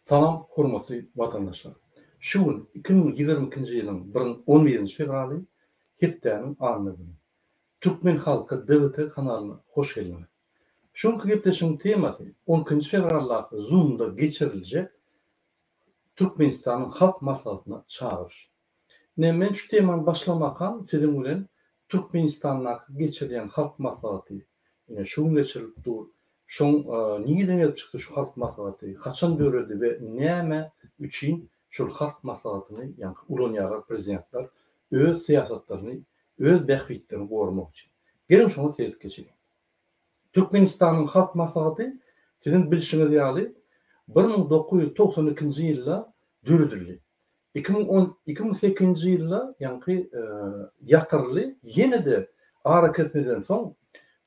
Salam hormatly watandaşlar! Şu gün 2022-nji ýylyň on birinji fewraly, hepdäniň anna güni. Türkmen halky DVT kanalyna hoş geldiňiz. Şu günki gepleşigiň temasy on ikinji fewraldaky Zoom-da geçiriljek Türkmenistanyň Halk Maslahatyna çagyryş. Ine men şu temany başlamakam siziň bilen Türkmenistandaky geçirilýän Halk Maslahaty ine şu gün geçirilip dur. Şoň nireden gelip çykdy şu Halk Maslahaty, haçan döredi we näme üçin şol Halk Maslahatyny ýaňky ulanýarlar prezidentler öz syýasatlaryny, öz bähbitlerini goramak üçin. Geliň şoňa seredip geçeliň. Türkmenistanyň Halk Maslahaty siziň bilşiňiz ýaly 1992-nji ýylda döredildi. 2010, 2008-nji ýylda ýaňky ýatyryldy, ýene-de arakesmeden soň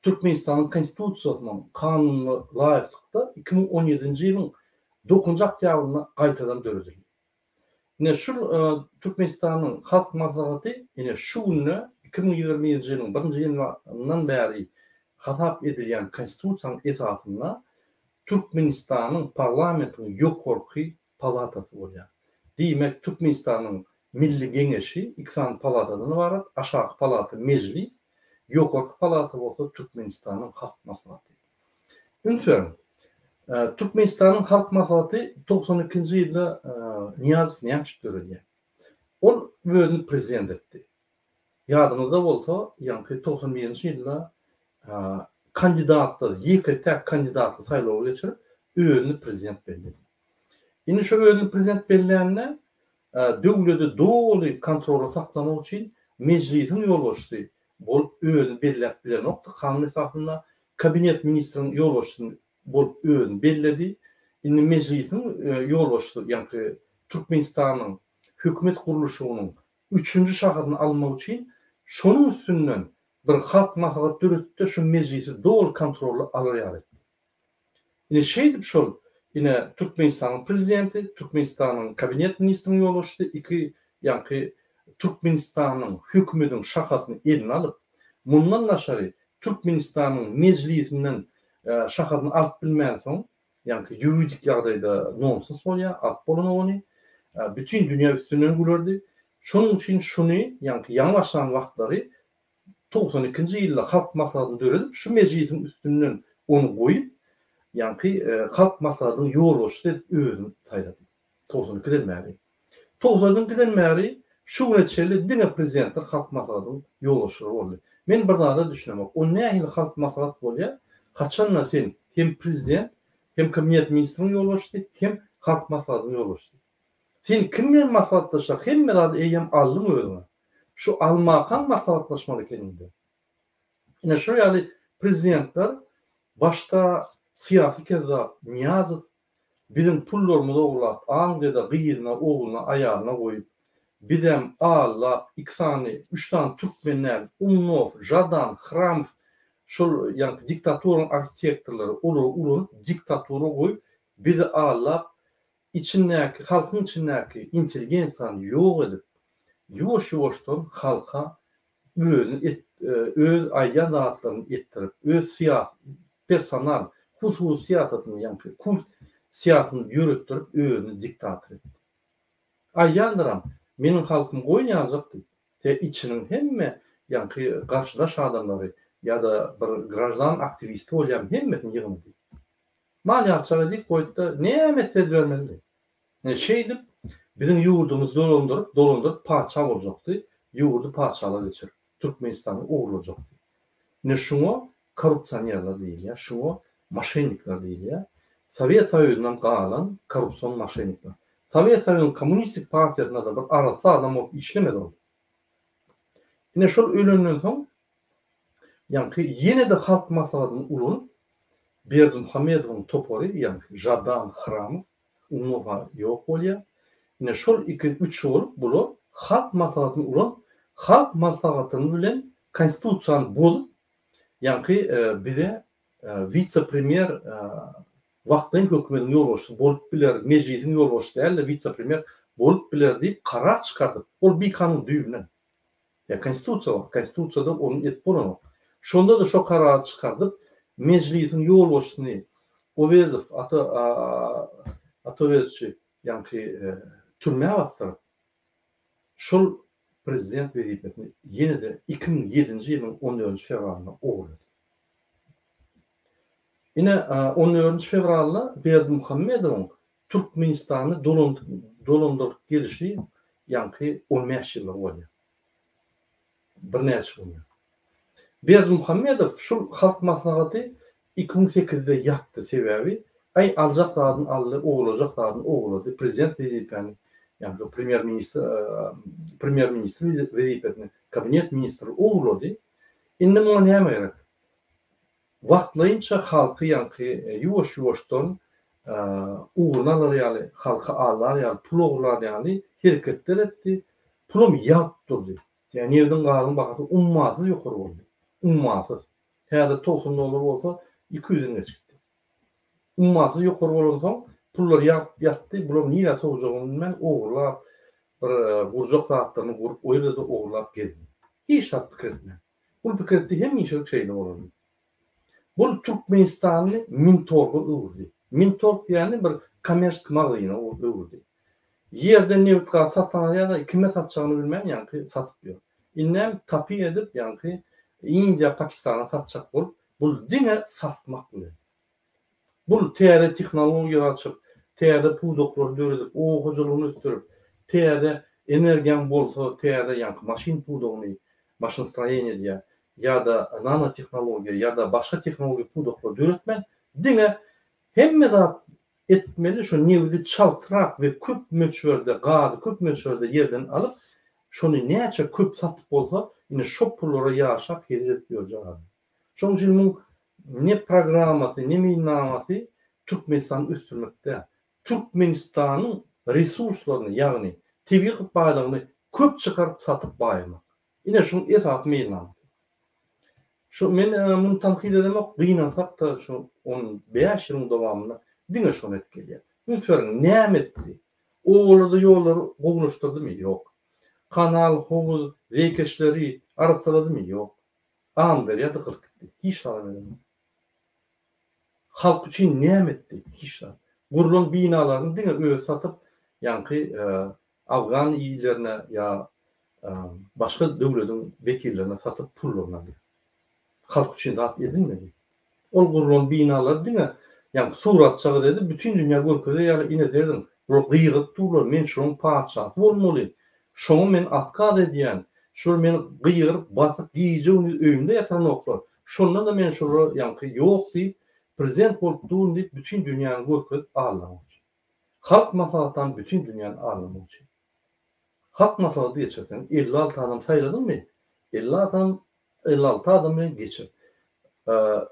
Türkmenistanyň Konstitusiýasynyň kanunyna laýyklykda 2017-nji ýylyň dokuzynjy oktýabrynda gaýtadan döredildi. Ine şul Türkmenistanyň Halk Maslahaty ine şu günde 2021-nji ýylyň birinji ýanwaryndan bäri hasap edilýän Konstitusiýanyň esasynda Türkmenistanyň parlamentiniň ýokarky palatasy bolýar. Diýmek, Türkmenistanyň Milli Geňeşi iki sany palatadan ybarat, aşaky palata Mejlis, ýokarky palata bolsa Türkmenistanyň Halk Maslahaty. Üns beriň. Türkmenistanyň Halk Maslahaty 92-nji ýylda Nyýazow näme üçin döredýär? Ol özüni prezident etdi. Ýadyňyzda bolsa, ýaňky 91-nji ýylda kandidatlar, ýeke-täk kandidatly saýlawy geçirip, özüni prezident belledi. Indi şo özüni prezident bellände, döwledi doly kontrolda saklamak üçin Mejlisiň ýolbaşçysy bolup özüni belläp bilenokdy, kanun esasynda Kabinet ministriň ýolbaşçysy bolup özüni belledi. Indi Mejlisiň ýolbaşçysy, ýaňky Türkmenistanyň hökümet gurluşygynyň üçünji şahasyny almak üçin şonuň üstünden bir Halk Maslahat döretdi-de, şu Mejlisi doly kontrolda alar ýaly etdi. Ine şeýdip şol ine Türkmenistanyň prezidenti, Türkmenistanyň kabinet ministriniň ýolbaşçysy iki ýaňky Türkmenistanyň hökümediň şahasyny eline alyp, mundan daşary Türkmenistanyň mejlisinden şahasyny alyp bilmänsoň, ýaňky ýuridik ýagdaýda nonsens bolýar, alyp bolanok ony. Bütin dünýä üstünden gülerdi. Şonuň üçin şuny ýaňky ýaňy başlan wagtlary 92-nji ýylda Halk Maslahatyny döredip, şu mejlisiň üstünden ony goýup, ýaňky Halk Maslahatynyň ýolbaşçysy edip özüni saýlady. 92-den bäri. 92-den bäri şu güne çenli diňe prezidentler Halk Maslahatynyň ýolbaşçylary boldy. Men bir zada düşünemok. O nähili Halk Maslahat bolýar? Haçanda sen hem prezident, hem kabinet ministriniň ýolbaşçysy, hem Halk Maslahatynyň ýolbaşçysy. Sen kim bilen maslahatlaşjak? Hemme zady eýýäm aldyň özüňe. Şu almakaň maslahatlaşmaly ekeniňde. Ine şu ýaly prezidentler başda syýasy kezzap Nyýazow biziň pullarymyzy ogurlap Angliýada gyzyna, ogluna, aýalyna goýup, bizem aldap iki sany, üç sany türkmen däl, Umnow, Žadan, Hramow şol ýaňky diktaturanyň arhitektorlary olary ulanyp diktatura goýup bizi aldap içindäki, halkyň içindäki intelligensiýany ýok edip, ýuwaş-ýuwaşdan halka özüni et, öz aýdýan zatlaryny etdirip, öz syýasy, personal, hususy syýasatyny, ýaňky kult syýasyny ýöretdirip, özüni diktator etdi. Aýdýandyram, meniň halkym goýun ýaljak diýip. Te içiniň hemme ýaňky garşydaş adamlary ýa-da bir graždan aktiwisti bolýan hemmesini ýygnady. Mal ýalçak edip goýdy-da, näme etse edibermelidi. Ine, şeýdip, biziň ýurdumyzy dolandyryp, dolandyryp patyşa boljakdy, ýurdy patyşalyga geçirip, Türkmenistany ogurlajakdy. Ine, şuňa korrupsionerler diýilýär, şuňa moşennikler diýilýär. Sowet Soýuzyndan galan korrupsion moşennikler. Sowet Soýuzynyň kommunistik partiýasynda-da bir arassa adam bolup işlemedi ol. Ine, şol ölenden soň, ýaňky ýene-de Halk Maslahatyny ulanyp, Berdimuhamedowyň topary, ýaňky Žadan, Hramow, umuman ýok bolýar. Ine, şol iki, üç bolup bular Halk Maslahatyny ulanyp, Halk Maslahatyny bilen Konstitusiýany bozup, ýaňky bize wise-premýer wagtlaýyn hökümetiň ýolbaşçysy bolup biler, Mejlisiň ýolbaşçysy däl-de, wise-premýer bolup biler diýip karar çykardyp, ol bikanun düýbünden. Ýa konstitusiýa bar, konstitusiýada ony edip bolanok. Şonda-da şo karary çykardyp, Mejlisiň ýolbaşçysyny Owezow, Ata. Atoweziçi ýaňky türmä basdyryp, şol prezident wezipesini ýene-de 2007-nji ýylyň on dördünji fewralynda ogurlady. Ine, on dördünji fewralda Berdimuhamedowyň Türkmenistany dolandyryp gelişi ýaňky on bäş ýyllygy bolýar. Birnäçe günden. Berdimuhamedow şul Halk Maslahaty 2008-de ýapdy, sebäbi aý aljak zadyny aldy, ogurlajak zadyny ogurlady, prezident wezipäni, ýagny premýer ministr, premýer ministr wezipesini, kabinet ministri ogurlady. Indi muňa näme gerek? Wagtlaýynça halky ýaňky ýuwaş-ýuwaşdan ugruna alar ýaly, halky aldar ýaly, pul ogurlar ýaly hereketler etdi. Pulam ýagyp durdy. Ýa nebdiň gazyň bahasy ummasyz ýokary boldy. Ummasyz. Häzir 90 dollar bolsa 200-den geçipdi. Ummasyz ýokary bolansoň pullar ýagyp ýatdy. Bular nirä sowjagyny bilmän ogurlap bir gurjak zatlaryny gurup o ýerde-de ogurlap gezdi. Hiç zat pikir etmän. Bul pikir etdi hemişelik şeýle bolardy. Bul Türkmenistany mintorga öwürdi. Mintorg diýýäni bir kommerçeskiý magzyna öwürdi. Ýerden nebit gaz satyn alýar-da kime satjagyny bilmän ýaňky satyp ýör. Indem tapi edip ýaňky Indiýa Pakistana satjak bolup bul diňe satmak bilen. Bul täze tehnologiýa açyp, täze pudaklary döredip, oba hojalygyny ösdürip, täze energiýaň bolsa täze ýaňky maşyn pudagyny, maşynstroýeniýe diýýär, ýa-da nanotehnologiýa ýa-da başga tehnologiýa pudaklary döretmän, diňe hemme zat etmeli şo nebidi çaltrak we köp möçberde, gazy köp möçberde ýerden alyp, şony näçe köp satyp bolsa, ine şo pullara ýaşap hezil edip ýörjek adam. Şonuň üçin muň ne programmasy, ne meýilnamasy Türkmenistany ösdürmek däl. Türkmenistanyň resurslaryny, ýagny tebigy baýlygyny köp çykaryp satyp baýamak. Ine şuň esasy meýilnamasy. Şu men muny tankyt edemok, gynansak-da şu 15 ýylyň dowamynda diňe şony edip gelýär. Üns beriň, näme etdi? Obalarda ýollary gowulaşdyrdymy? Ýok. Kanal, howuz, zeýkeşleri arassaladymy? Ýok. Amyderýa dykylyp gitdi. Hiç zat edenok. Halk üçin näme etdi? Hiç zat. Gurlan binalaryny diňe özi satyp, ýaňky afgan illerine ýa başga döwlediň wekillerine satyp pullaryny alýar. Halk üçin zat edilmedi. Ol gurlan binalary diňe ýaňky suratjagaz edip bütin dünýä görkezer ýaly ine serediň, bular gygyryp durlar, men şolaryň patyşasy bolmaly, şoňa men otkaz edýän, şular meni gygyryp basyp gije-gündiz öýümde ýatyranoklar, şonda-da men şolara ýaňky ýok diýip prezident bolup durun diýip bütin dünýäni görkezip aldamak üçin. Halk maslahatdan bütin dünýäni aldamak üçin. Halk maslahaty geçirseň 56 adam saýladyňmy? 56 adam 56 adam bilen geçir.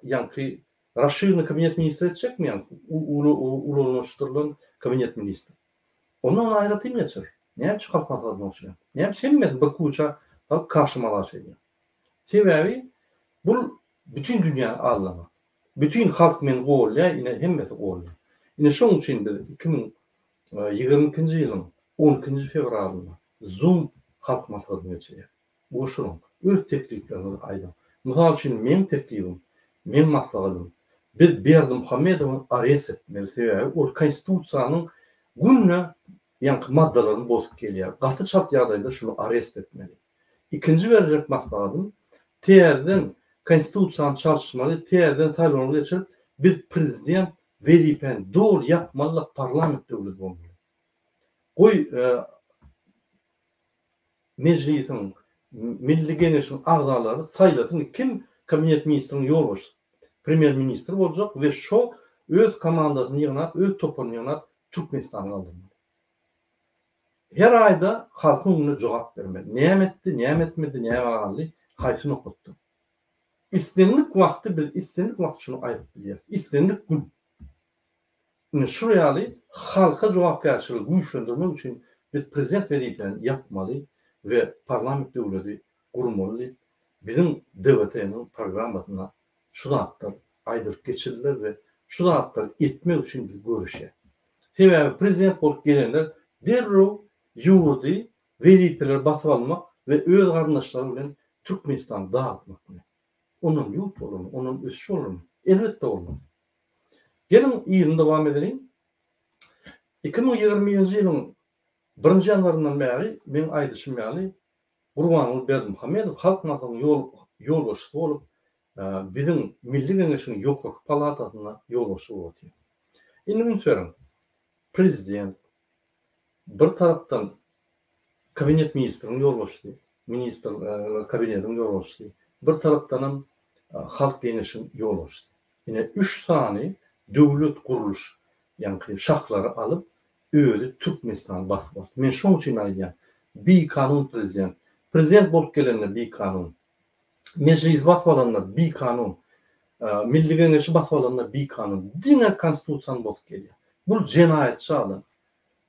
Ýaňky rasşirnyý kabinet ministri etjekmi ýaňky ulalnyşdyrylan kabinet ministri. Ondan aýratyn geçir. Näme üçin halk maslahatyna goşulýar? Näme üçin hemmesini bir kuça salyp kaşy-malaş edýär? Sebäbi bul bütin dünýäni aldamak. Bütin halk meni golýar, ine hemmesi golýar. Ine şoň üçin biz 2022-nji ýylyň 12-nji fewralynda Zoom halk maslahatyny geçirýäris. Goşulyň, öz teklipleriňizi aýdyň. Mysal üçin meň teklibim, meň maslahatym, biz Berdimuhamedowy arest etmeli, sebäbi ol konstitusiýanyň günde ýaňky maddalaryny bozup gelýär. Gaty çalt ýagdaýda şuny arest etmeli. Ikinji berjek maslahatym, täzeden konstitusiýany çalyşmaly, täzeden saýlawlary geçirip, biz prezident wezipäni doly ýapmaly-da parlament döwleti bolmaly. Goý, Mejlisiň, Milli Geňeşiň agzalary saýlasyn kim Kabinet ministriň ýolbaşçysy, premýer ministr boljak we şo öz komandasyny ýygnap, öz toparyny ýygnap Türkmenistany galdyrmaly. Her aýda halkyň öňünde jogap bermeli. Näme etdi, näme etmedi, näme galdy, haýsy nokatda. Islendik wagty biz islendik wagt şuny aýdyp bilýäris. Islendik gün. Ine şul ýaly halka jogapkärçiligi güýçlendirmek üçin biz prezident wezipelerini ýapmaly we parlament döwledi gurmaly diýip biziň DWT-niň programmasynda şu zatlar aýdylyp geçildiler we şu zatlary etmek üçin biz göreşýäs. Sebäbi prezident bolup gelenler derrew ýurdy wezipeleri basyp almak we öz garyndaşlary bilen Türkmenistany dagyrtmak bilen. Ondan ýurt bolarmy, ondan ösüş bolarmy? Elbetde bolmaz. Geliň yzyny dowam edeliň. 2021-nji ýylyň birinji ýanwaryndan bäri meň aýdyşym ýaly Gurbanguly Berdimuhamedow Halk Maslahatynyň ýolbaşçysy bolup, biziň Milli Geňeşiň ýokarky palatasynda ýolbaşçy bolup otyr. Indi üns beriň, prezident bir tarapdan kabinet ministriniň ýolbaşçysy, ministrler kabinetiniň ýolbaşçysy, bir tarapdanam Halk Geňeşiň ýolbaşçysy. Ine, üç sany döwlet gurluş, ýaňky şahlary alyp, özi Türkmenistany basyp aldy. Men şoň üçin aýdýan, bikanun prezident. Prezident bolup gelende bikanun. Mejlisi basyp alanda bikanun. Milli Geňeşi basyp alanda bikanun. Diňe Konstitusiýany bozup gelýär. Bul jenaýatçy adam.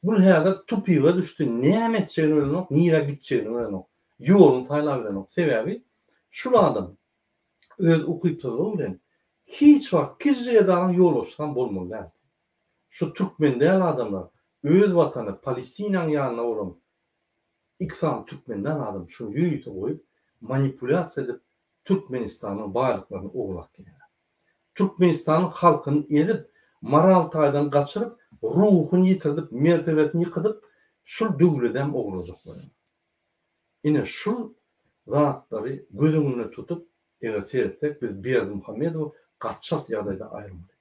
Bul häzir tupige düşdi, näme etjegini bilenok, nirä gitjegini bilenok. Ýoluny saýlap bilenok. Sebäbi şul adam öz ukypsyzlygy bilen hiç wagt kiçijik edaranyň ýolbaşçysam bolmaly däldi. Şu türkmen däl adamlar öz watany Palestinanyň ýanynda bolan iki sany türkmen däl adam şuny ýörite goýup manipulýasiýa edip Türkmenistanyň baýlyklaryny ogurlap gelýärler. Türkmenistanyň halkyny ezip moral taýdan gaçyryp ruhuny ýitirdip mertebesini ýykydyp şul döwledem ogurlajak bolýarlar. Ine şul zatlary göz öňünde tutup eger seretsek biz Berdimuhamedowy gaty çalt ýagdaýda aýyrmaly.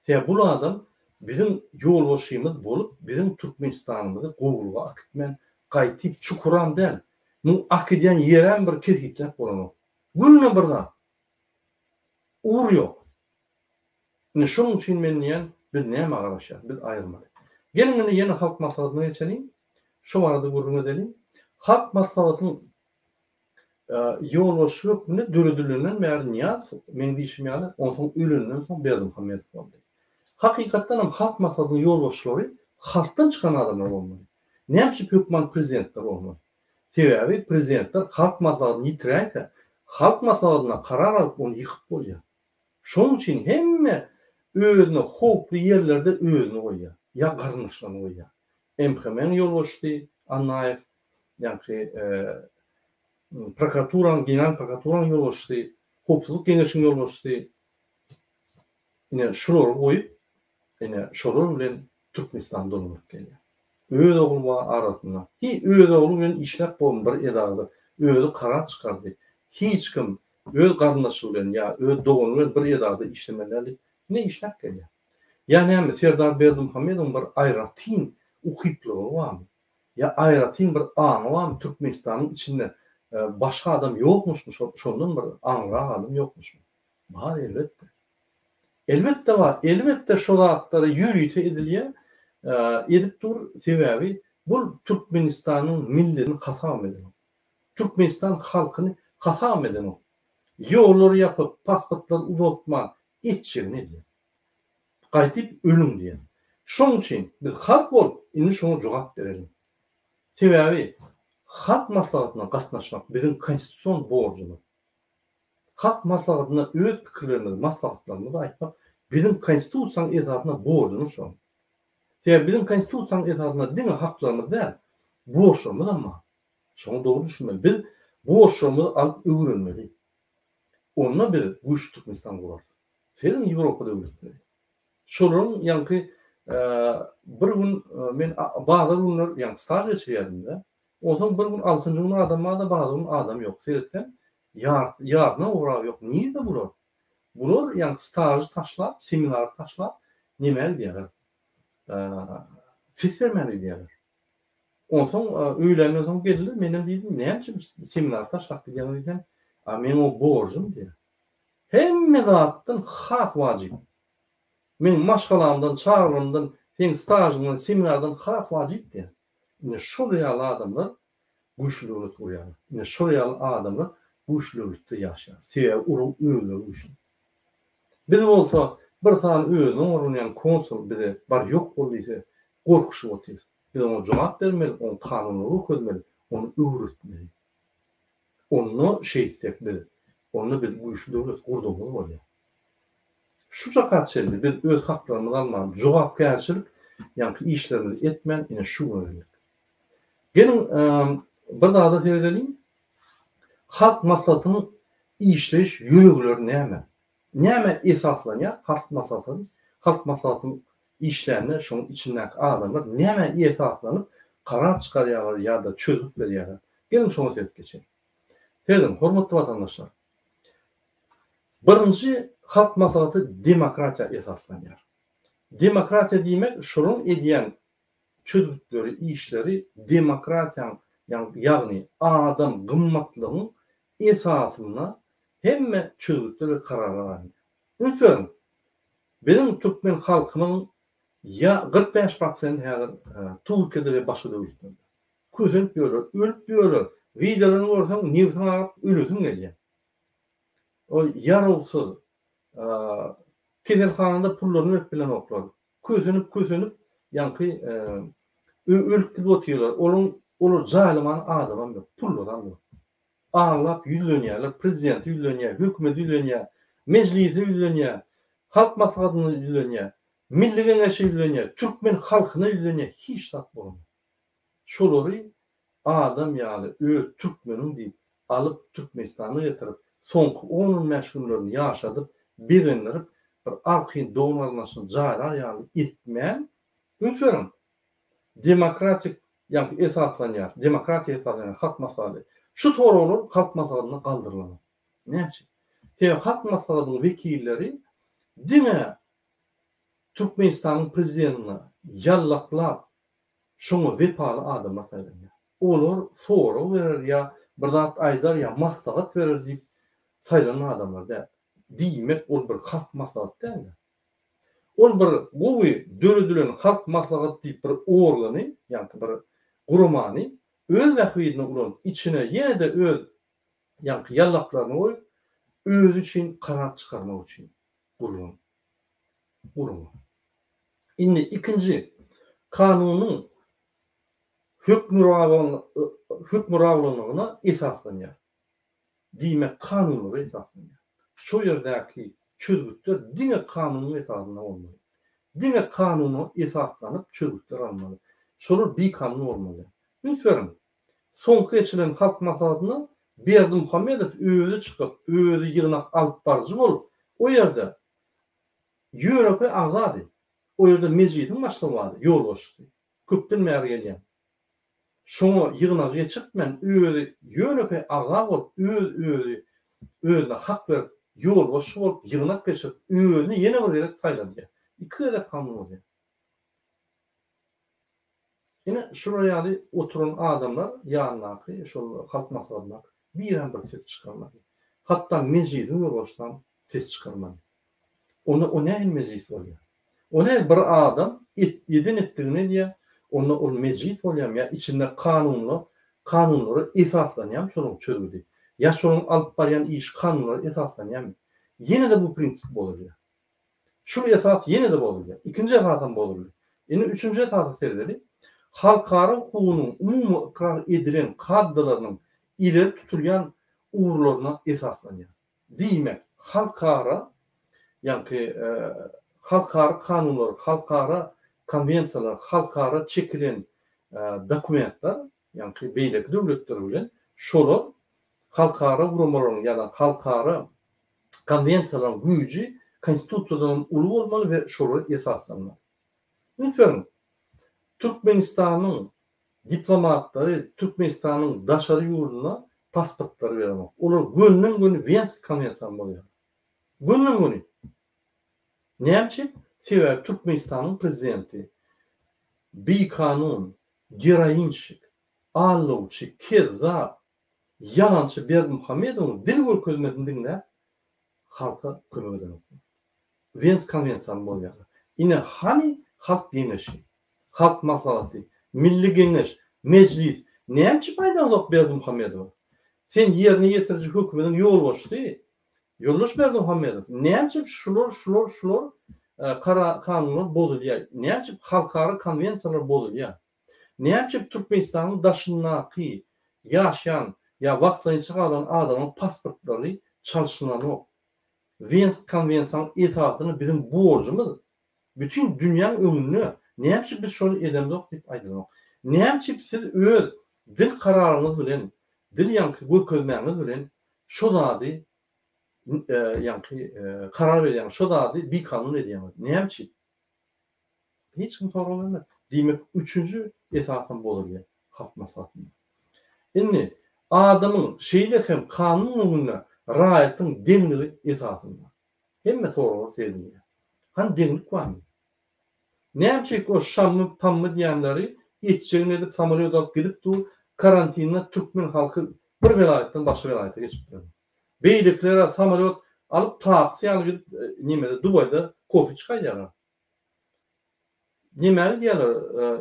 Sebäbi bul adam biziň ýolbaşçymyz bolup biziň Türkmenistanymyzy gowulyga akitmän gaýtyp çukuram däl muň akidýän ýerem bir kesgitläp bolanok. Günde bir zat. Ugur ýok. Ine şonuň üçin men diýýän biz nämä garaşýas biz aýyrmaly. Geliň indi ýene Halk Maslahatyna geçeliň. Şu barada gürrüň edeliň. Halk Maslahatyň ýolbaşçy hökmünde döredilenden bäri Nyýazow, meň diýşim ýaly, onsoň ölenden soň Berdimuhamedow boldy. Hakykatdan hem Halk Maslahatynyň ýolbaşçylary halkdan çykan adamlar bolmaly. Näme üçin hökman prezidentler bolmaly? Sebäbi prezidentler Halk Maslahatyny ýitiräýse, Halk Maslahatynda karar alyp ony ýykyp bolýar. Şonuň üçin hemme özüne howply ýerlerde özüni goýýar, ýa garyndaşlaryny goýýar. MHM-niň ýolbaşçysy Annaýew, ýaňky prokuraturanyň, General prokuraturanyň ýolbaşçysy, Howpsuzlyk geňeşiniň ýolbaşçysy, ine şulary goýup, ine şolar bilen Türkmenistany dolandyryp gelýär. Öz ogly bar arasynda. Hi öz ogly bilen işläp bolmy bir edarada özi karar çykardy. Hiç kim öz garyndaşy bilen ýa öz dogany bilen bir edarada işlemeli däl diýip ine işläp gelýär. Ýa näme Serdar Berdimuhamedowyň bir aýratyn ukyplylygy barmy? Ýa aýratyn bir aňy barmy Türkmenistanyň içinde başga adam ýokmuşmy şondan bir aňlyrak adam ýokmuşmy? Bar elbetde. Elbetde bar. Elbetde şo zatlary ýörite edilýär, edip dur. Sebäbi bul Türkmenistanyň milletini hasabam edenok. Türkmenistan halkyny hasabam edenok. Ýollary ýapyp, pasportlary uzaltman etjegini edýär. Gaýtyp ölüň diýýär. Şoň üçin biz halk bolup indi şoňa jogap bereliň. Sebäbi Halk maslahatyna gatnaşmak biziň konstitusion borjumyz. Halk maslahatynda öz pikirlerimizi, maslahatlarymyzy aýtmak biziň Konstitusiýanyň esasynda borjumyz şol. Sebäbi biziň Konstitusiýanyň esasynda diňe haklarymyz däl, borçlarymyzam bar. Şoňa dogry düşünmeli. Biz borçlarymyzy alyp öwrenmeli. Onda biz güýçli Türkmenistan gurarys. Serediň Ýewropa döwletleri. Şolaryň ýaňky bir gün men bazar günler ýaňky staž geçirýärdim-de. Onsoň bir gün altynjy gün adam bar-da, bazar gün adam ýok. Seretsem, ýarysy, ýaryna gowragy ýok. Nirde bular? Bular ýaňky stažy taşlap, seminary taşlap, nämä gidýärler? Ses bermäne gidýärler. Onsoň öýländen soň geldiler, menem diýdim, näme üçin seminary taşlap gidýäňiz diýsem, a meň o borjum diýýär. Hemme zatdan has wajyp. Meň maşgalamdan, çagalarymdan, seň stažyňdan, seminardan has wajyp diýýär. Ine şol ýaly adamlar güýçli döwlet gurýarlar. Ine şol ýaly adamlar güýçli döwletde ýaşaýar. Sebäbi olaryň özleri güýçli. Biz bolsa bir sany özüne oňarylýan konsul bize bar ýok bol diýse gorkuşyp otyrys. Biz oňa jogap bermeli, oňa kanunlary görkezmeli, ony öwretmeli. Onda şeýtsek biz, onda biz güýçli döwlet gurdugymyz bolýar. Şu çaka çenli biz öz haklarymyzy alman, jogapkärçilik ýaňky işlerimizi etmän ine şu güne geldik. Geliň bir zada seredeliň. Halk Maslahatynyň işleýiş ýörelgeleri näme? Nämä esaslanýar Halk Maslahatynyň Halk Maslahatynyň. işlände şonuň içindäki adamlar nämä esaslanyp karar çykarýarlar ýa-da çözgüt berýärler? Geliň şoňa seredip geçeliň. Serediň, hormatly watandaşlar. Birinji Halk Maslahaty demokratiýa esaslanýar. Demokratiýa diýmek şolaryň edýän çözgütleri, işleri demokratiýaň ýagny adam gymmatlygyň esasynda hemme çözgütler we kararlar alynýar. Üns beriň, biziň türkmen halkynyň ýa 45 prosenti häzir Türkiýede we başga döwletlerde. Kösenip ýörler, ölüp ýörler. Wideolaryny görseň nebsiň agyryp ölesiň gelýär. Ol ýarawsyz, keselhanada pullaryny berip bilenoklar. Kösenip kösenip ýaňky ölüp gidip otyrlar. Olaryň olary jaýlamana adamam ýok, pullaram ýok. Aglap ýüzlenýärler, prezidente ýüzlenýär, hökümete ýüzlenýär, mejlise ýüzlenýär, halk maslahatyna ýüzlenýär, milli geňeşe ýüzlenýär, türkmen halkyna ýüzlenýär, hiç zat bolanok. Şolary adam ýaly öz türkmeniň diýip alyp Türkmenistana getirip soňky on-on bäş günlerini ýaşadyp begendirip bir arkaýyn dogan-garyndaşyny jaýlar ýaly etmän üns beriň demokratik ýaňky esaslanýar demokratiýa esaslanýar halk maslahaty şu soraglar halk maslahatynda galdyrylanok näme üçin sebäbi halk maslahatynyň wekilleri diňe Türkmenistanyň prezidentine ýallaklap Şoňa wepaly adamlar saýlanýar. Olar sorag berer ýa bir zat aýdar ýa maslahat berer diýip saýlanan adamlar däl. Diýmek ol bir halk maslahaty däl-de. Ol bir gowy döredilen halk maslahaty diýip bir organy, ýaňky bir guramany öz bähbidine ulanyp, içine ýene-de öz ýaňky ýallaklaryny goýup, özi üçin karar çykarmak üçin gurlan gurama. Indi ikinji kanunyň hökmürowanlygyna esaslanýar. Diýmek, kanunlara esaslanýar. Şo ýerdäki çözgütler diňe kanunyň esasynda bolmaly. Diňe kanuna esaslanyp çözgütler alynmaly. Şolar bikanun bolmaly. Üns beriň, soňky geçirilen Halk Maslahatynda Berdimuhamedow özi çykyp, özi ýygnak alyp baryjy bolup, o ýerde Ýönekeý agzady. O ýerde mejlisiň başlygy bardy, ýolbaşçysy. Köpden bäri gelýän. Şoňa ýygnagy geçirtmän, özi ýönekeý agza bolup, öz-özi özüne hak berip, ýolbaşçy bolup ýygnak geçirip, özüni ýene bir gezek saýladýar. Iki gezek kanun bozýar. Ine, şular ýaly oturan adamlar ýanyndaky şol Halk Maslahatyndaky birem bir ses çykarmady. Hatda mejlisiň ýolbaşçysam ses çykarmady. Onda o nähili mejlis bolýar? O nähili bir adam et eden etdigini edýär, onda ol mejlis bolýarmy ýa içinde kanunlar kanunlara esaslanýarmy şolaryň çözgüdi? Ýa şolaryň alyp barýan işi kanunlara esaslanýarmy? Ýene-de bu prinsip bozulýar. Şul esas ýene-de bozulýar. Ikinji esasam bozuldy. Indi üçünji esasa seredeli. Halkara hukugynyň umumy ykrar edilen kadalarynyň ileri tutulýan ugurlaryna esaslanýar. Diýmek, halkara, ýaňky halkara kanunlary, halkara konwensiýalar, halkara çekilen dokumentler, ýaňky beýleki döwletler bilen şolar halkara guramalaryň ýa-da halkara konwensiýalaryň güýji konstitusiýadan hem uly bolmaly we şolara esaslanmaly. Üns beriň, Türkmenistanyň diplomatlary Türkmenistanyň daşary ýurduna pasportlary berenok. Olar gönden-göni Wenskiý konwensiýany bozýarlar. Gönden-göni. Näme üçin? Sebäbi Türkmenistanyň prezidenti bikanun, geroinşik, aldawçy, kezzap, ýalançy Berdimuhamedowyň dil görkezmesini diňläp, halka kömek edenoklar. Wensk konwensiýany bozýarlar. Ine, hany Halk Geňeşi, Halk Maslahaty, Milli Geňeş, Mejlis, näme üçin paýdaňzok Berdimuhamedowa? Sen ýerine ýetiriji hökümediň ýolbaşçysy, ýoldaş Berdimuhamedow, näme üçin şular, şular, şular kara kanunlar bozulýar? Näme üçin halkara konwensiýalar bozulýar? Näme üçin Türkmenistanyň daşyndaky ýaşaýan ýa wagtlaýynça galan adamyň pasportlary çalşylanok? Wensk konwensiýanyň esasyny biziň borjumyz bütin dünýäň öňünde näme üçin biz şony edemzok diýip aýdylanok. Näme üçin siz öz dil kararyňyz bilen dil ýaňky görkezmäňiz bilen şo zady ýaňky karar berýäňiz şo zady bikanun edýäňiz näme üçin? Hiç kim sorag bermez. Diýmek, üçünji esasam bozulýar Halk Maslahatynda. Indi, adamyň, şeýle hem kanunyň öňünde raýatyň deňligi esasynda. Hemme soraglar seredilýär. Hany deňlik barmy? Nämçik o Şammy Pammy diýenleri etjegini edip samolýot alyp gidip dur, karantinde türkmen halky bir welaýatdan başga welaýata geçip bilenok. Beýlekiler-ä samolýot alyp taksi ýaly gidip nemede Dubaýda kofe içip gaýdýarlar. Nämä gidýärler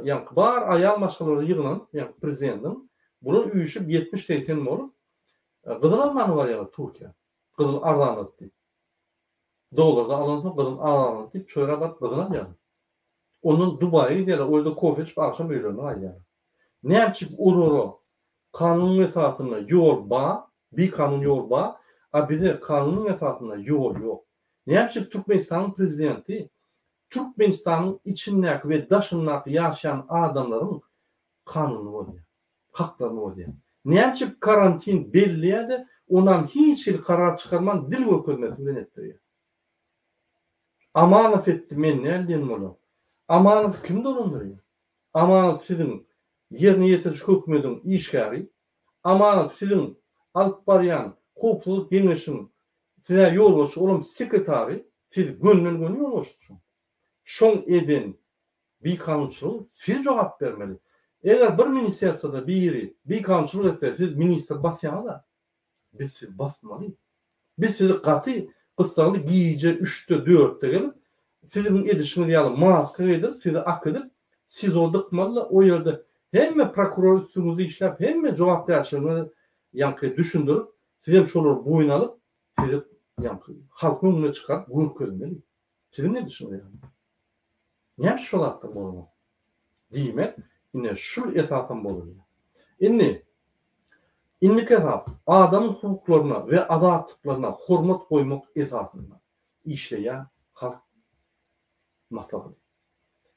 ýaňky bar aýal maşgalalary ýygnanyp ýaňky prezidentiň bular üýşüp 70-80 bolup gyzyl almana barýarlar Türkiýä. Gyzyl arzanlady diýip. Dollarda alansoň gyzyl arzanlady diýip çöre baryp gyzyl alýarlar. Ondan Dubaýa gidýärler, o ýerde kofe içip agşam öýlerine gaýdýarlar. Näme üçin olara kanunyň esasynda ýol bar, bikanun ýol bar, a bize kanunyň esasynda ýol ýok. Näme üçin Türkmenistanyň prezidenti Türkmenistanyň içindäki we daşyndaky ýaşaýan adamlaryň kanunyny bozýar, haklaryny bozýar? Näme üçin karantin belleýär-de, onam hiç hili karar çykarman dil görkezmesi bilen etdirýär? Amanow etdi men däl diýen bolar. Amanowy kim dolandyrýar? Amanow siziň ýerine ýetiriji hökümediň işgäri. Amanow siziň alyp barýan howpsuzlyk geňeşiň size ýolbaşçy olam sekretary siz gönden göni ýolbaşçy şoň. Şoň eden bikanunçylygy siz jogap bermeli. Eger bir ministerstwoda biri bikanunçylyk etse siz ministr basýaňyza. Biz sizi basmaly. Biz sizi gaty gyssagly gije üçde, dörtde gelip, siziň edişiňiz ýaly maska geýdirip, sizi akidip, SIZO dykmaly-da, o ýerde hemme prokuror üstüňizde işläp, hemme jogapkärçiligiňizi ýaňky düşündirip, sizem şolary boýun alyp, sizi ýaňky halkyň öňüne çykaryp görkezmeli. Siziň edişiňiz ýaly. Näme üçin şo zatlar bolanok? Diýmek, ine şul esasam bozulýar. Indi, indiki esas, adamyň hukuklaryna we azatlyklaryna hormat goýmak esasynda işleýän Halk Maslahaty.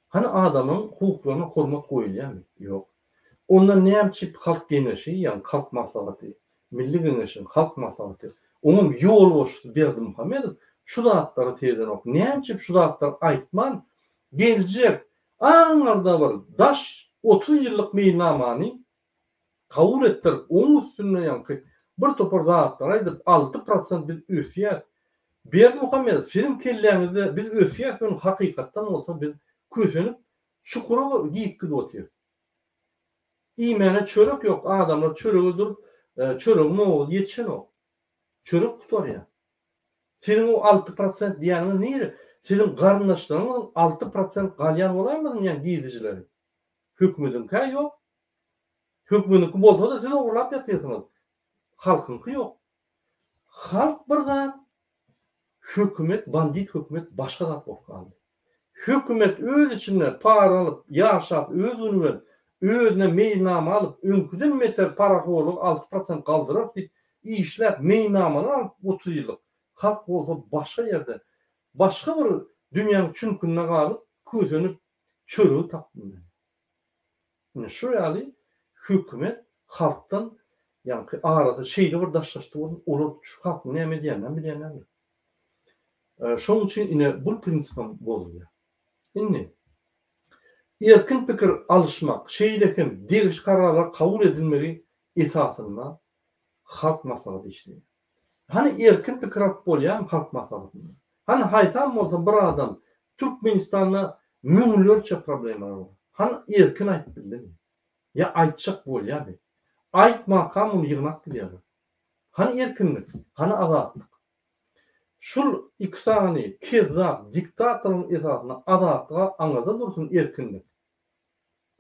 Hany adamyň hukuklaryna hormat goýulýarmy? Ýok. Onda näme üçin Halk Geňeşi, ýagny Halk Maslahaty, Milli Geňeşiň Halk Maslahaty, oňam ýolbaşçysy Berdimuhamedow şu zatlara seredenok? Näme üçin şu zatlary aýtman, geljek aňyrda bir daş 30 ýyllyk meýilnamany kabul etdirip, onuň üstünde ýaňky bir topar zatlary aýdyp, 6% biz ösýäs. Berdimuhamedow, siziň kelläňizde biz ösýäs, ýöne hakykatdan bolsa biz kösenip, çukura girip gidip otyrys. Iýmäne çörek ýok, adamlar çörege durup, çöregiň nowazy ýetişenok. Çörek gutarýar. Siziň o 6% diýýäniňiz nire? Siziň garyndaşlaryňyzyň 6% galýan bolaýmasyn ýa girdejileri? Hökümediňkä ýok. Hökümediňki bolsa-da siz ogurlap ýatyrsyňyz. Halkyňky ýok. Halk bir zat, hökümet, bandit hökümet başga zat bolup galdy. Hökümet öz içinde para alyp, ýaşap, öz güni bilen, özüne meýilnama alyp, öňküden beter parahorlugy 6% galdyrarys diýip işläp, meýilnamalar alyp 30 ýyllyk. Halk bolsa başga ýerde, başga bir dünýäň çüňkünde galyp, kösenip, çöregi tapmady. Ine şu ýaly hökümet halkdan ýaňky arasy şeýle bir daşlaşdy welin, olar şu halkyň näme edýäninem bilýänlerdir. Şonuň üçin ine bul prinsipem bozulýar. Indi erkin pikir alyşmak, şeýle hem degişli kararlar kabul edilmegi esasynda Halk Maslahaty işleýär. Hany erkin pikir alyp bolýarmy Halk Maslahatynda? Hany haýsam bolsa bir adam Türkmenistanda müňlerçe problemalar bar. Hany erkin aýdyp bildimi? Ýa aýtjak bolýarmy? Aýtmaka muny ýygnap gidýärler. Hany erkinlik? Hany azatlyk? Şul iki sany kezzap diktatoryň esasynda azatlyga aňyrda dursun erkinlik.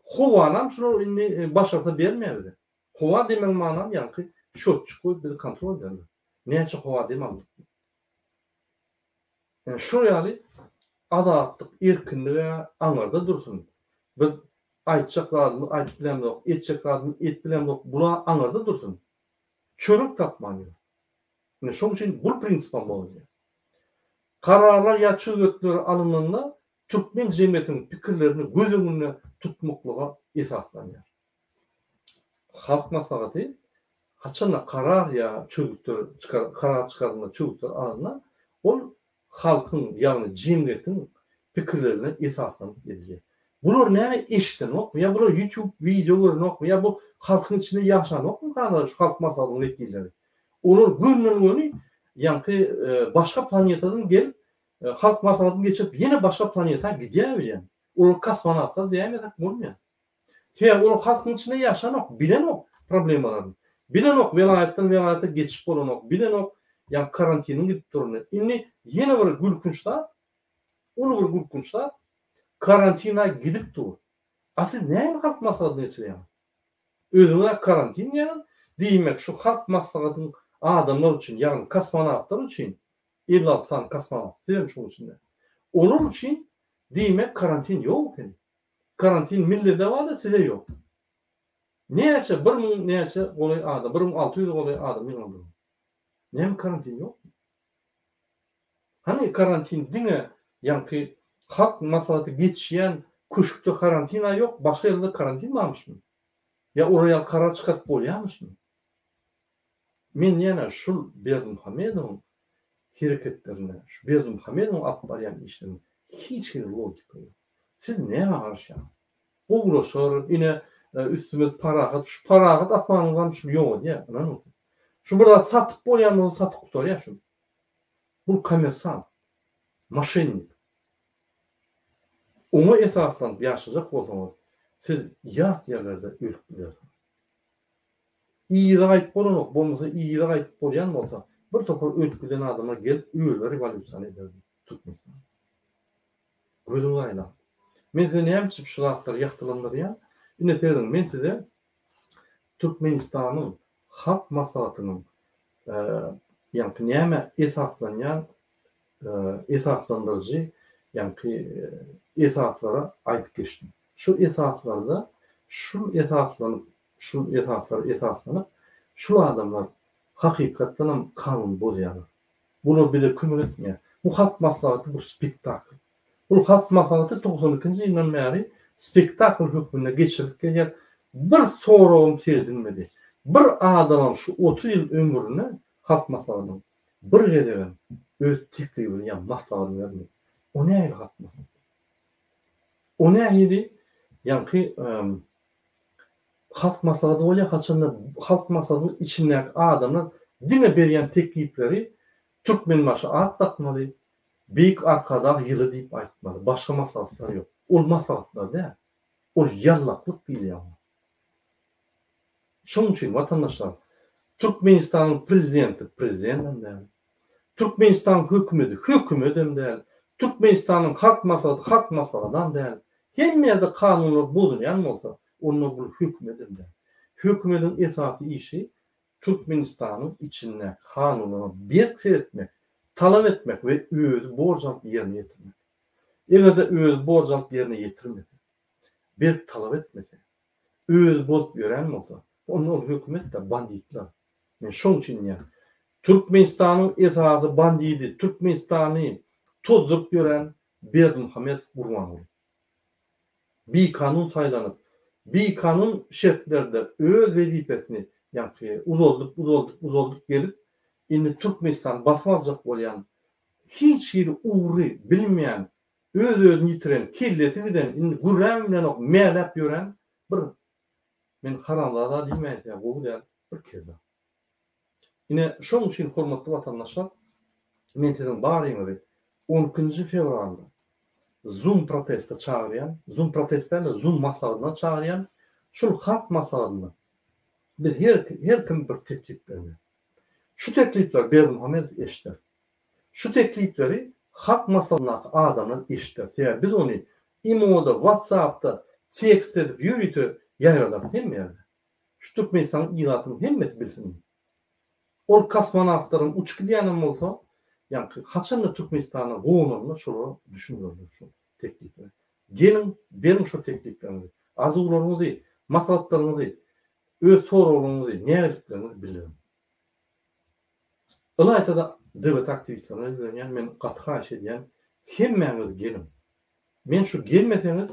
Howanam şular indi başarsa bermeýär bize. Howa demegiň manam ýaňky şotçik goýup bizi kontrol ederler. Näçe howa dem aldyk diýip. Ýani şol ýaly azatlyk erkinlig-ä aňyrda dursun. Biz aýtjak zadymyzy aýdyp bilemzok, etjek zadymyzy edip bilemzok, bula aňyrda dursun. Çörek tapman ýör. Ine şoň üçin bul prinsipem bozulýar. Kararlar ýa çözgütler alynanda türkmen jemgyýetiniň pikirlerini göz öňünde tutmaklyga esaslanýar. Halk Maslahaty haçanda karar ýa çözgütler çykar, karar çykarylanda, çözgütler alynanda, ol halkyň, ýagny jemgyýetiň. pikirlerine esaslanyp edilýär. Bular näme eşidenokmy ýa bular ýutub wideo görenokmy ýa bu halkyň içinde ýaşanokmy hana şu halk maslahatynyň wekilleri. Olar gönden göni ýaňky başga planetadan gelip halk maslahatyny geçirip ýene başga planeta gidýär öýdýän. Olar kosmonawtlar diýäýmesek bolmaýar. Sebäbi olar halkyň içinde ýaşanok, bilenok problemalaryny. Bilenok welaýatdan welaýata geçip bolanok, bilenok ýaňky karantiniň gidip duranyny. Indi ýene bir gülkünç zat, uly bir gülkünç zat, karantina gidip dur. A siz näme halk maslahatyny geçirýäňiz? Özüňiz-ä karantin diýýäňiz, diýmek şu halk maslahatyň adamlar üçin, ýagny kosmonawtlar üçin, 56 sany kosmonawt, sizem şoň içinde. Olar üçin diýmek karantin ýok ekeni. Karantin millede barda size ýok. Näçe 1000 näçe golaý adam, 1600 golaý adam ýygnaldy. Näme karantin ýokmy? Hany karantin diňe ýaňky halk maslahaty geçýän köşkde karantina ýok, başga ýerde karantin barmyşmy? Ýa olar ýaly karar çykaryp bolýamyşmy? Men ýene şul Berdimuhamedowyň hereketlerinde, şu Berdimuhamedowyň alyp barýan işlerinde hiç hili logika ýok. Siz nämä garaşýaňyz? Gowulaşar, ine üstümiz parahat, şu parahat asmanyňyzam şul ýok edýär, ynanyň siz. Şu bir zat satyp bolýan bolsa satyp gutarýar şul. Bu kommersant, moşennik. Oňa esaslanyp ýaşajak bolsaňyz, siz ýat ýerlerde ölüp bilersiňiz. Yza gaýdyp bolanok, bolmasa yza gaýdyp bolýan bolsa, bir topar ölüp giden adamlar gelip özi rewolýusiýany ederdi Türkmenistanda. Gözüňizi aýlaň. Men size näme üçin şu zatlary ýagtylandyrýan? Ine serediň, men size Türkmenistanyň Halk Maslahatynyň ýaňky nämä esaslanýan esaslandyryjy ýaňky esaslara aýdyp geçdim. Şu esaslarda şul esaslanyp şul esaslara esaslanyp şul adamlar hakykatdanam kanuny bozýarlar. Bular bize kömek etmeýär. Bu Halk Maslahaty bu spektakl. Bu Halk Maslahaty 92-nji ýyldan bäri spektakl hökmünde geçirilip gelýär. Bir soragam seredilmedi. Bir adamam şu 30 ýyl ömründe Halk Maslahatynyň bir gezegem öz teklibini ýa maslahatyny bermedi. O nähili Halk Maslahaty? O nähili ýaňky Halk maslahaty bolýar, haçanda Halk maslahatynyň içindäki adamlar diňe berýän teklipleri Türkmenbaşy at dakmaly, Beýik Arkadag ýyly diýip aýtmaly, başga maslahatlar ýok. Ol maslahatlar däl. Ol ýallaklyk diýilýär oňa. Şonuň üçin watandaşlar, Türkmenistanyň prezidenti prezidentem däl, Türkmenistanyň hökümeti hökümedem däl, Türkmenistanyň Halk maslahaty Halk maslahatam däl. Hemme ýerde kanunlar bozulýan bolsa, onda bul hökümedem däl. Hökümediň esasy işi Türkmenistanyň içindäki kanunlara berk seretmek, talap etmek we özi borç alyp ýerine ýetirmek. Eger-de özi borç alyp ýerine ýetirmese, berk talap etmese, özi bozup ýörän bolsa, onda ol hökümet-de banditler. Men şoň üçin diýýän, Türkmenistanyň esasy bandidi, Türkmenistany tozduryp ýören Berdimuhamedow Gurbanguly. Bikanun saýlanyp, bikanun şertlerde öz wezipesini ýaňky uzaldyp, uzaldyp, uzaldyp gelip, indi Türkmenistany basyp aljak bolýan, hiç hili ugry bilmeýän, öz-özüni ýitiren, kellesi giden, indi gürläbem bilenok, mäläp ýören bir, men haramzada diýmäýin, sebäbi gowy däl, bir kezzap. Ine, şonuň üçin, hormatly watandaşlar, men siziň baryňyzy on ikinji fewralda Zoom proteste çagyrýan, Zoom protest däl-de, Zoom maslahatyna çagyrýan. Şol halk maslahatynda biz her her kim bir teklip bermeli. Şu teklipleri Berdimuhamedow eşider. Şu teklipleri halk maslahatyndaky adamlar eşider. Sebäbi biz ony imoda, WhatsAppda tekst edip ýörite ýaýradarys hemme ýerde. Şu Türkmenistanyň ilatynyň hemmesi bilsin muny. Ol kosmonawtlaryň uçup gidýänem bolsa, ýaňky haçanda Türkmenistana gonanda şolara düşünerler şol tekliplere. Geliň, beriň şo teklipleriňizi, arzuwlaryňyzy, maslahatlaryňyzy, öz soraglaryňyzy, nägilikleriňizi bildiriň. Ylaýta-da DWT aktiwistlerine ýüzlenýän, men gaty haýyş edýän, hemmäňiz geliň. Men şu gelmeseňiz,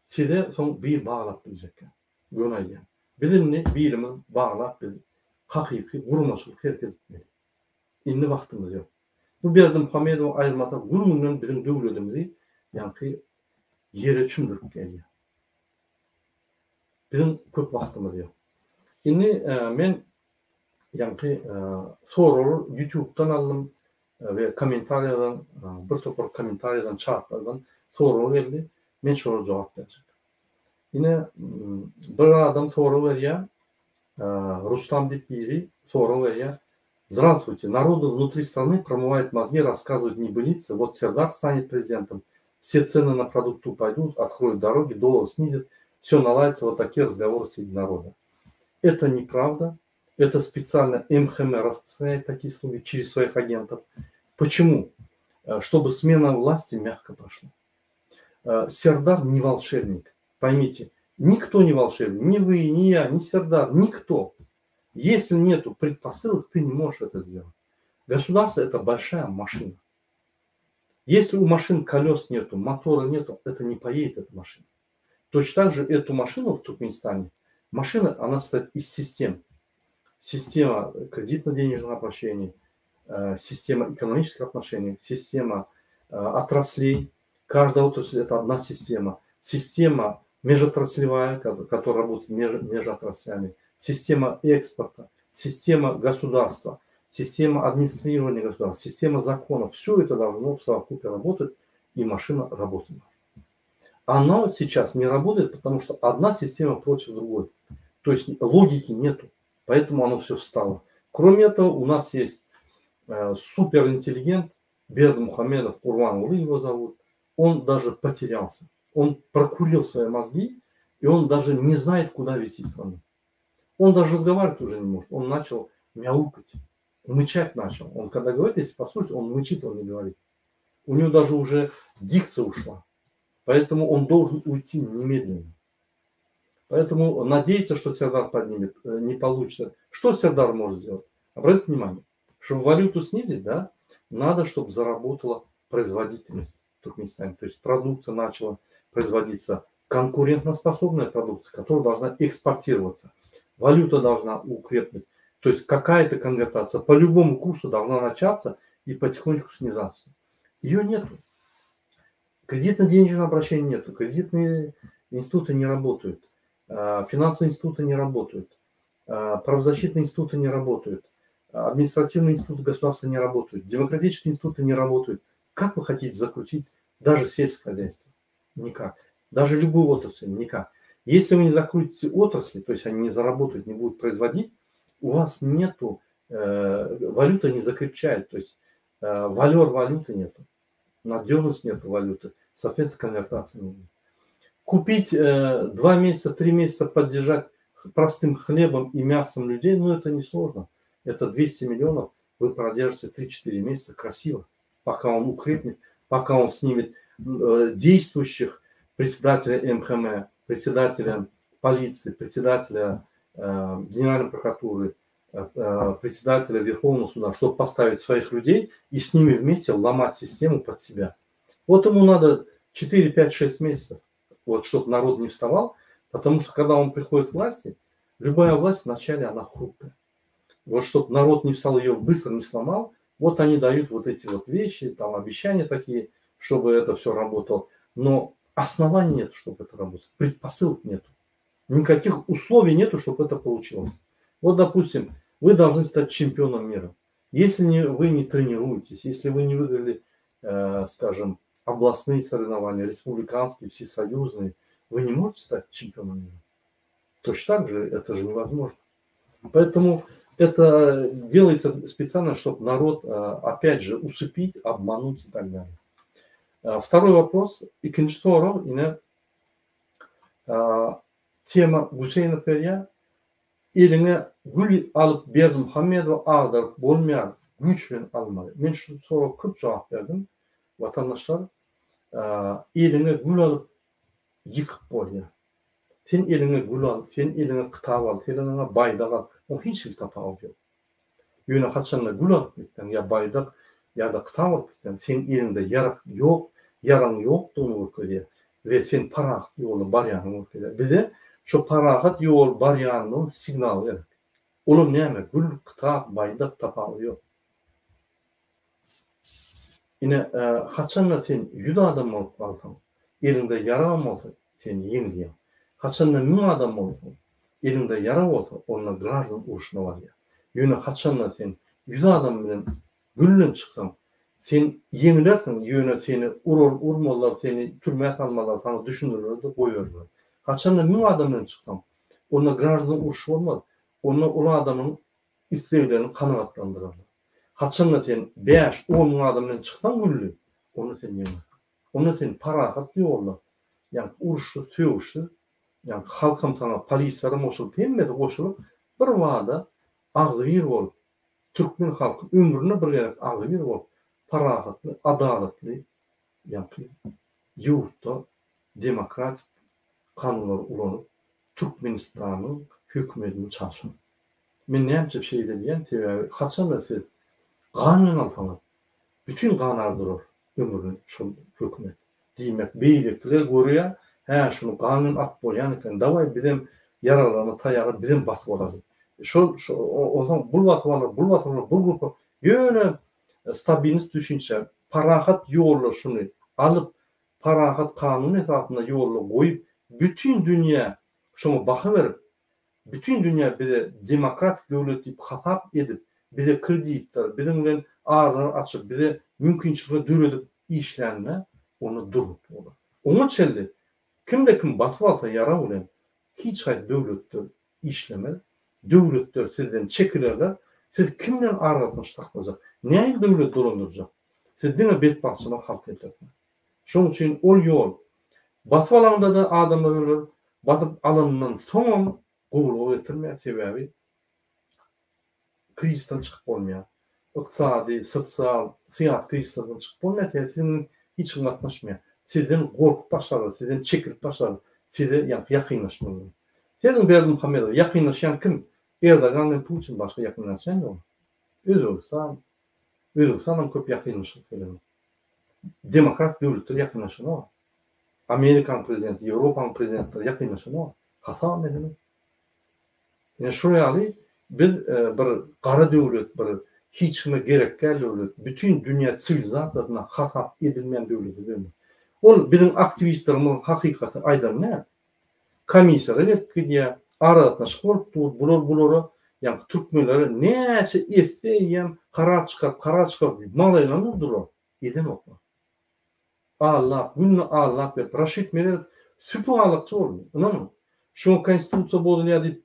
size soň bil baglap biljekkä. Göni aýdýan. Biz indi bilimiz baglap biz hakyky guramaçylyk hereket etmeli. Indi wagtymyz ýok. Bu Berdimuhamedowy aýyrmasak gün-günden biziň döwletimizi. ýaňky ýere çümdürip gelýär. Biziň köp wagtymyz ýok. Indi men ýaňky soraglary ýutubdan aldym we kommentariýadan bir topar kommentariýadan çatlardan sorag geldi. Men şolara jogap berjek. Ine bir adam sorag berýär, Rustam diýip biri sorag berýär. Здравствуйте, народу внутри страны промывают мозги, рассказывают небылицы, вот Сердар станет президентом, все цены на продукты упадут, откроют дороги, доллар снизят, все наладится, вот такие разговоры среди народа. Это неправда, это специально МХМ распространяет такие слухи через своих агентов. Почему? Чтобы смена власти мягко прошла. Сердар не волшебник, поймите, никто не волшебник, ни вы, ни я, ни Сердар, никто. Если нету предпосылок, ты не можешь это сделать. Государство – это большая машина. Если у машин колес нету, мотора нету, это не поедет эта машина. Точно так же эту машину в Туркменистане, машина, она состоит из систем. Система кредитно-денежных обращений, система экономических отношений, система отраслей. Каждая отрасль – это одна система. Система межотраслевая, которая работает между отраслями. Система экспорта, система государства, система администрирования государства, система законов. Все это должно в совокупе работать, и машина работает. Она сейчас не работает, потому что одна система против другой. То есть логики нету, поэтому оно все встало. Кроме этого, у нас есть суперинтеллигент Бердымухамедов, Гурбангулы его зовут. Он даже потерялся. Он прокурил свои мозги, и он даже не знает, куда вести страну. Он даже разговаривать уже не может. Он начал мяукать, мычать начал. Он когда говорит, если послушать, он мычит, он не говорит. У него даже уже дикция ушла. Поэтому он должен уйти немедленно. Поэтому надеяться, что Сердар поднимет, не получится. Что Сердар может сделать? Обратите внимание, чтобы валюту снизить, да, надо, чтобы заработала производительность в Туркменистане. То есть продукция начала производиться, конкурентоспособная продукция, которая должна экспортироваться. Валюта должна укрепнуть. То есть какая-то конвертация по любому курсу должна начаться и потихонечку снижаться. Ее нету. Кредитно-денежного обращения нету, кредитные институты не работают, финансовые институты не работают, правозащитные институты не работают, административные институты государства не работают, демократические институты не работают. Как вы хотите закрутить даже сельское хозяйство? Никак. Даже любую отрасль никак. Если вы не закрутите отрасли, то есть они не заработают, не будут производить, у вас нету, валюта не закрепчает, то есть валер валюты нету, надежность нету валюты, соответственно, конвертации нет. Купить 2 месяца, 3 месяца поддержать простым хлебом и мясом людей, ну это несложно. Это 200 миллионов, вы продержите 3-4 месяца красиво, пока он укрепнет, пока он снимет действующих председателя МХМ, председателя полиции, председателя Генеральной прокуратуры, председателя Верховного суда, чтобы поставить своих людей и с ними вместе ломать систему под себя. Вот ему надо 4, 5, 6 месяцев, вот, чтобы народ не вставал, потому что когда он приходит к власти, любая власть вначале она хрупкая. Вот чтобы народ не встал, ее быстро не сломал, вот они дают вот эти вот вещи, там обещания такие, чтобы это все работало. Но оснований нет, чтобы это работало, предпосылок нету. Никаких условий нету, чтобы это получилось. Вот, допустим, вы должны стать чемпионом мира. Если не, вы не тренируетесь, если вы не выиграли, скажем, областные соревнования, республиканские, всесоюзные, вы не можете стать чемпионом мира. Точно так же это же невозможно. Поэтому это делается специально, чтобы народ, опять же, усыпить, обмануть и так далее. Второй вопрос. Ikinji sorag ine tema Guseýnow berýär. Eliňe gül alyp Berdimuhamedowy agdaryp bolmaýar, güýç bilen almaly. Men şu soraga köp jogap berdim. Watandaşlar, eliňe gül alyp ýykyp bolýar. Sen eliňe gül al, sen eliňe kitap al, sen eliňe baýdak al, oň hiç hili tapawudy ýok. Ýöne haçanda gül alyp gitseň ýa baýdak ýa-da kitap alyp gitseň, seň eliňde ýarak ýok, ýaraň ýokdugyny görkezýär we sen parahat ýolda barýanyňy görkezýär. Bize şo parahat ýol barýanynyň signaly gerek. Olam näme? Gül, kitap, baýdak tapawudy ýok. Ine, haçanda sen ýüz adam bolup galsaň, eliňde ýaragam bolsa, sen ýeňilýäň. Haçanda müň adam bolsaň, eliňde ýarag bolsa, onda graždan urşuna barýar. Ýöne haçanda sen ýüz adam bilen güllen çyksaň, sen ýeňilersiň, ýöne seni urar, urmazlar, seni türmä salmazlar, saňa düşündirerler-de goýbererler. Haçanda müň adam bilen çyksaň, onda graždan urşy bolmaz, onda ol adamyň isleglerini kanagatlandyrarlar. Haçanda sen bäş, on müň adam bilen çyksaň gülli, onda sen ýeňersiň. Onda sen parahat ýolda, ýagny uruşsyz, sögüşsiz, ýagny halkam saňa, polisiýaram goşulyp, hemmesi goşulyp, bir bada agzybir bolup, türkmen halky ömründe bir gezek agzybir bolup, parahatly, adalatly, ýagny ýurtda demokratik kanunlary ulanyp, Türkmenistanyň hökümetini çalşar. Men näme üçin şeýle diýýän, sebäbi haçanda siz gan bilen alsaňyz, bütin ganar durar ömrüni şol hökümet. Diýmek, beýlekiler görýär, hä, şuny gan bilen alyp bolýan eken, dawaý bizem ýaraglarymyzy taýýarlap, bizem basyp alaly. Şol, onsoň bul basyp alar, bul basyp alar, bul grupa. Ýöne stabilnost düşünje, parahat ýolla şuny alyp, parahat kanun esasynda ýolla goýup, bütin dünýä şoňa baha berip, Bütin dünýä bize demokratik döwlet diýip hasap edip, bize kreditler, biziň bilen aralary açyp, bize mümkinçilikler döredip işlände, onda durnukly bolar. Oňa çenli kimde-kim basyp alsa ýarag bilen, hiç haýsy döwletde işlemez, döwletler sizden çekilerler, siz kim bilen aragatnaşyk saklajak, nähili döwlet dolandyrjak? Siz diňe betbagtçylyga halk eltersiňiz. Şonuň üçin ol ýol basyp alaňda-da adamlar öler, basyp alanyndan soňam gowulyga getirmeýär, sebäbi krizisden çykyp bolmaýar. Ykdysady, sosial, syýasy krizislerden çykyp bolmaýar, sebäbi siziň bilen hiç kim gatnaşmaýar. Sizden gorkup başlarlar, sizden çekilip başlarlar, size ýakynlaşmazlar. Serediň Berdimuhamedowa ýakynlaşýan kim? Erdogan bilen Putin başga ýakynlaşýan ýok. Özbegistan, Özbegistanam köp ýakynlaşyp gelenok. Demokratik döwletler ýakynlaşanok. Amerikanyň prezidenti, Ýewropanyň prezidentleri ýakynlaşanok. Hasabam edenok. Ine şol ýaly biz bir gara döwlet, bir hiç kime gerek däl döwlet, bütin dünýä siwilizasiýasynda hasap edilmeýän döwlete döndük. Ol biziň aktiwistlerimiziň hakykaty aýdany däl. Komissiýalar gelip gidýär, aragatnaşyk bolup dur, bular bulara, ýaňky türkmenlere näçe etse eýýäm karar çykaryp, karar çykaryp maňlaýlaryny urdular, edenoklar. Allap, günde allap berip, Raşid Meredow süpük alakçy boldy, ynanyň. Şuňa konstitusiýa bozulýar diýip,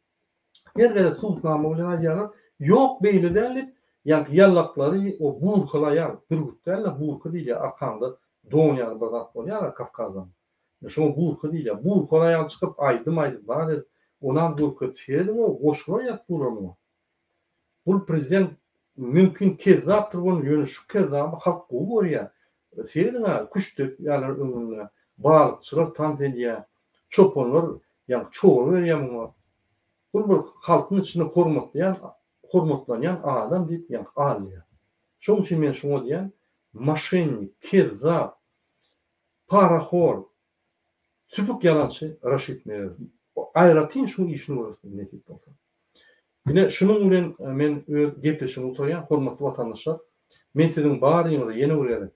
her gezek subutnama bilen aýdýarlar, ýok beýle däl diýip, ýaňky ýallaklary, o burkaly aýal, bürgüt däl-de, burka diýilýär, arkaňda don ýaly bir zat bolýar-a Kawkazdan. Şoňa burka diýilýär. Burkaly aýal çykyp aýdym aýdyp zat edip, onam görkezip serediň-ow, goşgular ýazyp durlar muňa. Bul prezident mümkin kezzapdyr bolun, ýöne şu kezzaby halk gowy görýär. Serediň-ä, küşt depýärler öňünde, balykçylar tans edýär, çopanlar ýaňky çorba berýär muňa. Bul bir halkyň içinde hormatlaýan, hormatlanýan adam diýip ýaňky alýar. Şoň üçin men şuňa diýýän, moşennik, kezzap, Parahor, süpük ýalançy Raşid Meredow. Aýratyn şuň işini göreris nesip bolsa. Ine şunuň bilen men öz gepleşigimi gutarýan hormatly watandaşlar. Men siziň baryňyzy ýene bir gezek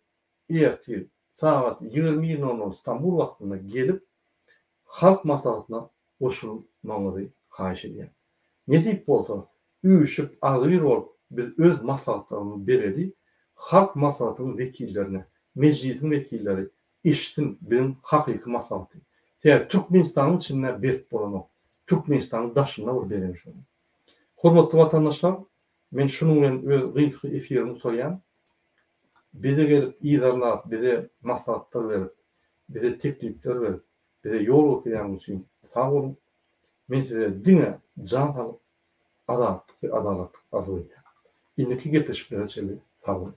ertir sagat 21 nol nol Stambul wagtynda gelip Halk maslahatyna goşulmagyňyzy haýyş edýän. Nesip bolsa üýşüp agzybir bolup biz öz maslahatlarymyzy bereli, Halk maslahatynyň wekillerine, Mejlisiň wekilleri eşitsin biziň hakyky maslahaty. Sebäbi Türkmenistanyň içinde berip bolanok. Türkmenistanyň daşynda bir bereli şony. Hormatly watandaşlar, men şunuň bilen öz gysga efirimi gutarýan. Bize gelip yzarlap, bize maslahatlar berip, bize teklipler berip, bize ýol görkezýäniňiz üçin sag boluň. Men size diňe jan saglyk, azatlyk we adalatlyk arzuw edýän. Indiki gepleşiklere çenli sag boluň.